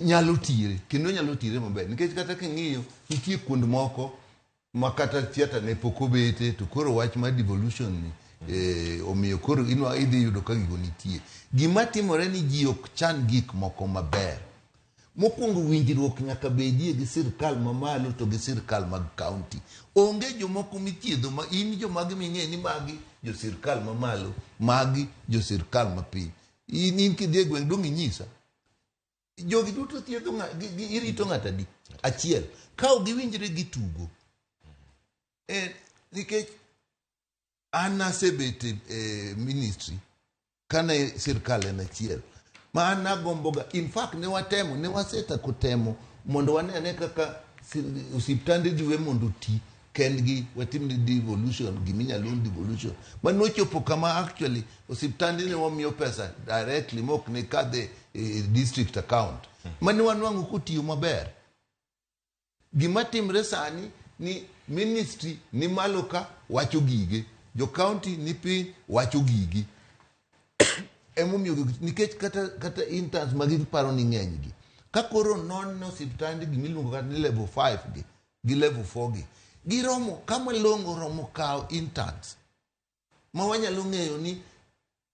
Nyalo tire kendo nyalo tire maber nikech kata king'iyo nitie kuond moko ma kata theatre ne pok obete, to koro wach mar devolution ni omiyo koro inwa idhi yudo ka gigo nitie. Gima timore ni ji ok chan gik moko maber. Mokwongo, winjruok nyaka bedie gi sirkal mamalo to gi sirkal mag county. Onge jomoko mithiedho ma in jomagi ming'e ni magi jo sirkal mamalo, magi jo sirkal mapiny. In kidhi e gweng' dong' inyisa jogi duto thiedho irito ng'ato adi achiel ka ok giwinjre gitugo. Nikech an asebet e ministry kane sirkal en achiel ma an agomboga. In fact, ne watemo, ne wasetako temo mondo wane ane kaka osiptande diwe mondo oti kendgi, watim devolution, giminyalo luong devolution ma nochopo kama actually osiptande ne wamiyo pesa directly mok ne kadhe e district account mane wanwang'o kotiyo maber. Gima timre sani ni ministry ni malo ka wacho gige, jo county ni piny wacho gigi. Emomiyo nikech kata interns ma giparo ni ng'eny gi ka koro non osiptande gimiluongo kata ni level 5 gi level 4 gi giromo kama long'o romo kawo interns ma wanyalo ng'eyo ni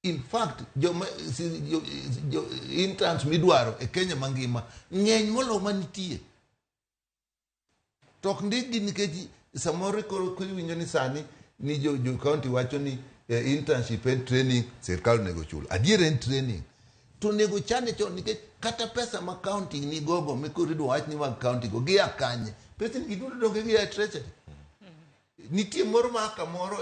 in fact joma jo interns midwaro e Kenya mangima ng'eny moloyo manitie to ok ndikgi, nikech samoro koro iwinjo ni sani ni jo county wacho ni internship en training, sirkal onego chul. Adier en training to onego chane chon, nikech kata pesa ma county ni gogo mikoro idwa wach ni mag county go gia kanye? Pesni gi duto donge gia e treasury? Nitie moro ma kamoro.